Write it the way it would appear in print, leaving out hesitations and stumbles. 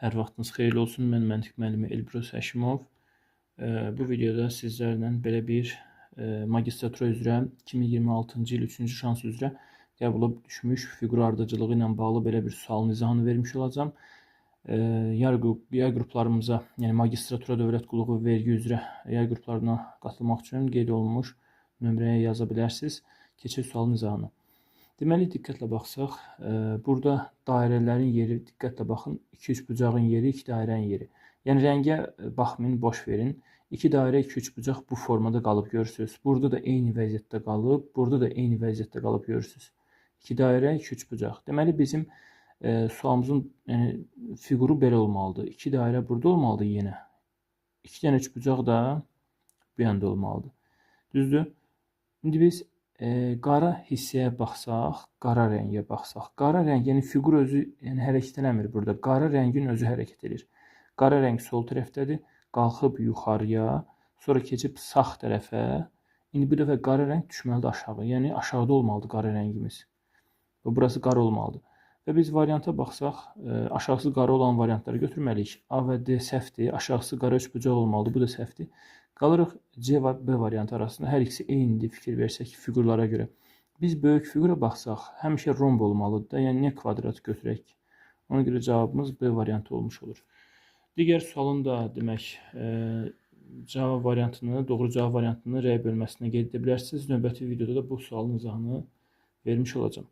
Hər vaxtınız xeyirli olsun. Mən məntiq müəllimi Elbrus Həşimov. Bu videoda sizlərlə belə bir magistratura üzrə 2026-cı il 3-cü şans üzrə qəbula düşmüş fiqur ardıcılığı ilə bağlı belə bir sualın izahını vermiş olacağam. Yay qruplarımıza, yəni magistratura dövlət qulluğu vergi üzrə yay qruplarına qatılmaq üçün qeyd olunmuş nömrəyə yaza bilərsiniz. Keçək sualın izahına. Deməli, diqqətlə baxsaq, burada dairələrin yeri, diqqətlə baxın, 2-3 bucağın yeri, 2 dairənin yeri. Yəni, rəngə baxmayın, boş verin. 2 dairə, 2-3 bucaq bu formada qalıb görürsünüz. Burada da eyni vəziyyətdə qalıb, burada da eyni vəziyyətdə qalıb görürsünüz. 2 dairə, 2-3 bucaq. Deməli, bizim sualımızın yəni, fiquru belə olmalıdır. 2 dairə burada olmalıdır yenə. 2 dənə 3 bucaq da bu yanda olmalıdır. Düzdür? İndi biz qara hissəyə baxsaq, qara rəngə baxsaq, qara rəng, yəni fiqur özü yəni hərəkət eləmir burada. Qara rəngin özü hərəkət edir. Qara rəng sol tərəfdədir, qalxıb yuxarıya, sonra keçib sağ tərəfə. İndi bu dəfə qara rəng düşməlidir aşağı. Yəni aşağıda olmalıdır qara rəngimiz. Və burası qara olmalıdır. Və biz varianta baxsaq, aşağısı qara olan variantları götürməliyik. A və D səhvdir, aşağısı qara üçbucaq olmalıdır, bu da səhvdir. Qalırıq C və B variantı arasında. Hər ikisi eynidir, fikir versək fiqurlara görə. Biz böyük fiqura baxsaq, həmişə romb olmalıdır da, yəni niyə kvadrat götürək? Ona görə cavabımız B variantı olmuş olur. Digər sualın da demək, cavab variantını, doğru cavab variantını rəy bölməsinə qeyd edə bilərsiniz. Növbəti videoda da bu sualın izahını vermiş olacağam.